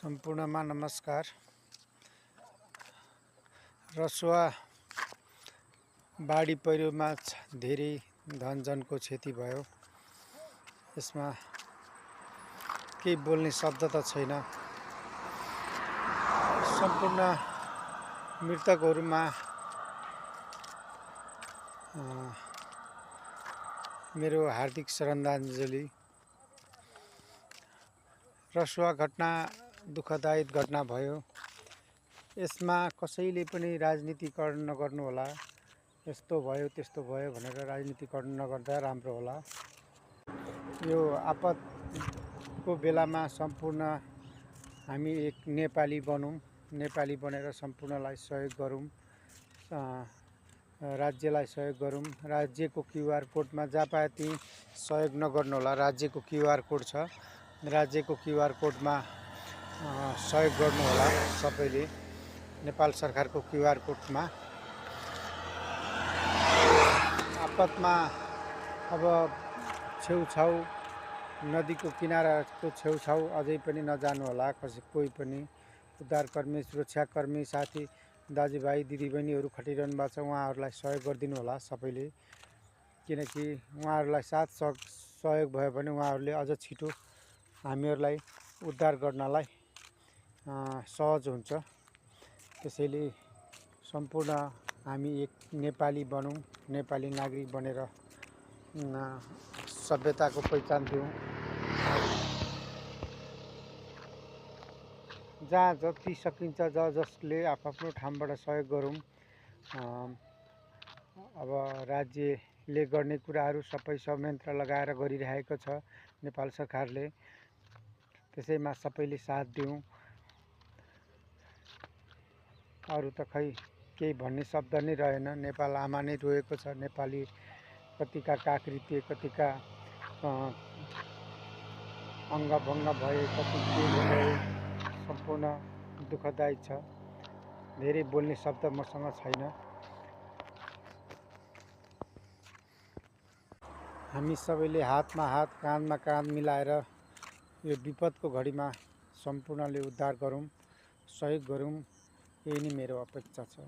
सम्पूर्णमा नमस्कार। रसुवा बाढी पहिरोमा धेरै धनजनको क्षति भयो। यसमा केही बोल्ने शब्द त छैन। सम्पूर्ण मृतकहरूमा मेरो हार्दिक श्रद्धाञ्जली। रसुवा घटना दुःखदायी घटना भयो। यसमा कसैले पनि राजनीतिकरण नगर्नु होला। यस्तो भयो त्यस्तो भयो भनेर राजनीतिकरण नगर्दा राम्रो होला। यो आपतको बेलामा सम्पूर्ण हामी एक नेपाली बनौँ, नेपाली बनेर सम्पूर्णलाई सहयोग गरौँ, राज्यलाई सहयोग गरौँ। राज्यको क्युआर कोडमा जहाँ पाए त्यहीँ सहयोग नगर्नु होला। राज्यको क्युआर कोड छ, राज्यको क्युआर कोडमा सहयोग गर्नु होला सबैले। नेपाल सरकारको क्युआर कोडमा आपतमा अब छेउछाउ नदीको किनाराको छेउछाउ अझै पनि नजानु होला। कोही पनि उद्धारकर्मी, सुरक्षाकर्मी साथी दाजुभाइ दिदीबहिनीहरू खटिरहनु भएको छ, उहाँहरूलाई सहयोग गरिदिनु होला सबैले। किनकि उहाँहरूलाई साथ सहयोग भयो भने उहाँहरूले अझ छिटो हामीहरूलाई उद्धार गर्नलाई सहज हुन्छ। त्यसैले सम्पूर्ण हामी एक नेपाली बनौँ, नेपाली नागरिक बनेर सभ्यताको पहिचान दिउँ। जहाँ जति सकिन्छ जसले आफ्नो ठाउँबाट सहयोग गरौँ। अब राज्यले गर्ने कुराहरू सबै संयन्त्र लगाएर गरिरहेको छ नेपाल सरकारले। त्यसैमा सबैले साथ दिउँ। अरू त खै केही भन्ने शब्द नै रहेन। नेपाल आमा नै रोएको छ। नेपाली कतिका काकृत्य, कतिका अङ्गभङ्ग भए, कति के भए, सम्पूर्ण दुःखदायी छ। धेरै बोल्ने शब्द मसँग छैन। हामी सबैले हातमा हात, काँधमा काँध मिलाएर यो विपदको घडीमा सम्पूर्णले उद्धार गरौँ, सहयोग गरौँ। यही नै मेरो अपेक्षा छ।